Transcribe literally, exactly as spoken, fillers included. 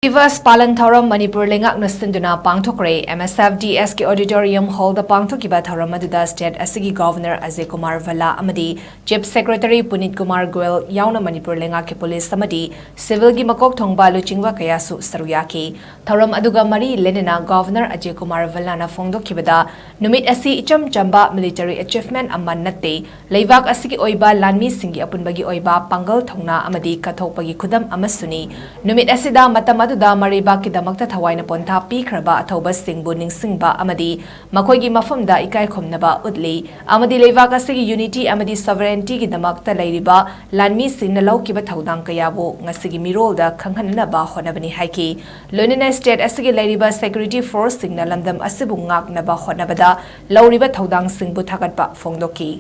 ꯗꯤꯕꯁ ꯄꯥꯂꯟ ꯊꯧꯔꯝ ꯃꯅꯤꯄꯨꯔ ꯂꯩꯉꯥꯛꯅ ꯁꯤꯟꯗꯨꯅ ꯄꯥꯡꯊꯣꯛꯈ꯭ꯔꯦ꯫ ꯑꯦꯝ ꯑꯦꯁ ꯑꯦꯐ ꯗꯤ ꯑꯦꯁꯀꯤ auditorium hall ꯗ ꯄꯥꯡꯊꯣꯛꯈꯤꯕ ꯊꯧꯔꯝ ꯑꯗꯨꯗ state ꯑꯁꯤꯒꯤ Governor ꯑꯖꯌ ꯀꯨꯃꯥꯔ ꯚꯜꯂꯥ ꯑꯃꯗꯤ Chief Secretary ꯄꯨꯅꯤꯠ ꯀꯨꯃꯥꯔ ꯒꯣꯌꯜ ꯌꯥꯎꯅ ꯃꯅꯤꯄꯨꯔ ꯂꯩꯉꯥꯛꯀꯤ police ꯑꯃꯗꯤ civil ꯒꯤ ꯃꯀꯣꯛ ꯊꯣꯡꯕ ꯂꯨꯆꯤꯡꯕ ꯀꯌꯥꯁꯨ ꯁꯔꯨꯛ ꯌꯥꯈꯤ꯫ ꯊꯧꯔꯝ ꯑꯗꯨꯒ ꯃꯔꯤ ꯂꯩꯅꯅ Governor ꯑꯖꯌ ꯀꯨꯃꯥꯔ ꯚꯜꯂꯥꯅ ꯐꯣꯡꯗꯣꯛꯈꯤꯕꯗ, ꯅꯨꯃꯤꯠ ꯑꯁꯤ ꯏꯆꯝ ꯆꯝꯕ military achievement ꯑꯃ ꯅꯠꯇꯦ, ꯂꯩꯕꯥꯛ ꯑꯁꯤꯒꯤ ꯑꯣꯏꯕ ꯂꯥꯟꯃꯤꯁꯤꯡꯒꯤ ꯑꯄꯨꯟꯕꯒꯤ ꯑꯣꯏꯕ ꯄꯥꯡꯒꯜ ꯊꯧꯅꯥ ꯑꯃꯗꯤ ꯀꯠꯊꯣꯛꯄꯒꯤ ꯈꯨꯗꯝ ꯑꯃꯁꯨꯅꯤ꯫ ꯅꯨꯃꯤꯠ ꯑꯁꯤꯗ ꯃꯇꯝ ꯑꯗꯨꯗ ꯃꯔꯩꯕꯥꯛꯀꯤꯗꯃꯛꯇ ꯊꯋꯥꯏꯅ ꯄꯣꯟꯊꯥ ꯄꯤꯈ꯭ꯔꯕ ꯑꯊꯧꯕꯁꯤꯡꯕꯨ ꯅꯤꯡꯁꯤꯡꯕ ꯑꯃꯗꯤ ꯃꯈꯣꯏꯒꯤ ꯃꯐꯝꯗ ꯏꯀꯥꯏ ꯈꯨꯝꯅꯕ ꯎꯠꯂꯤ ꯑꯃꯗꯤ ꯂꯩꯕꯥꯛ ꯑꯁꯤꯒꯤ unity ꯑꯃꯗꯤ sovereignty ꯒꯤꯗꯃꯛꯇ ꯂꯩꯔꯤꯕ ꯂꯥꯟꯃꯤꯁꯤꯡꯅ ꯂꯧꯈꯤꯕ ꯊꯧꯗꯥꯡ ꯀꯌꯥꯕꯨ ꯉꯁꯤꯒꯤ ꯃꯤꯔꯣꯜꯗ ꯈꯪꯍꯟꯅꯕ ꯍꯣꯠꯅꯕꯅꯤ ꯍꯥꯏꯈꯤ꯫ ꯂꯣꯏꯅꯅ state ꯑꯁꯤꯒꯤ ꯂꯩꯔꯤꯕ security force ꯁꯤꯡꯅ ꯂꯝꯗꯝ ꯑꯁꯤꯕꯨ ꯉꯥꯛꯅꯕ ꯍꯣꯠꯅꯕꯗ ꯂꯧꯔꯤꯕ ꯊꯧꯗꯥꯡꯁꯤꯡꯕꯨ ꯊꯥꯒꯠꯄ ꯐꯣꯡꯗꯣꯛꯈꯤ꯫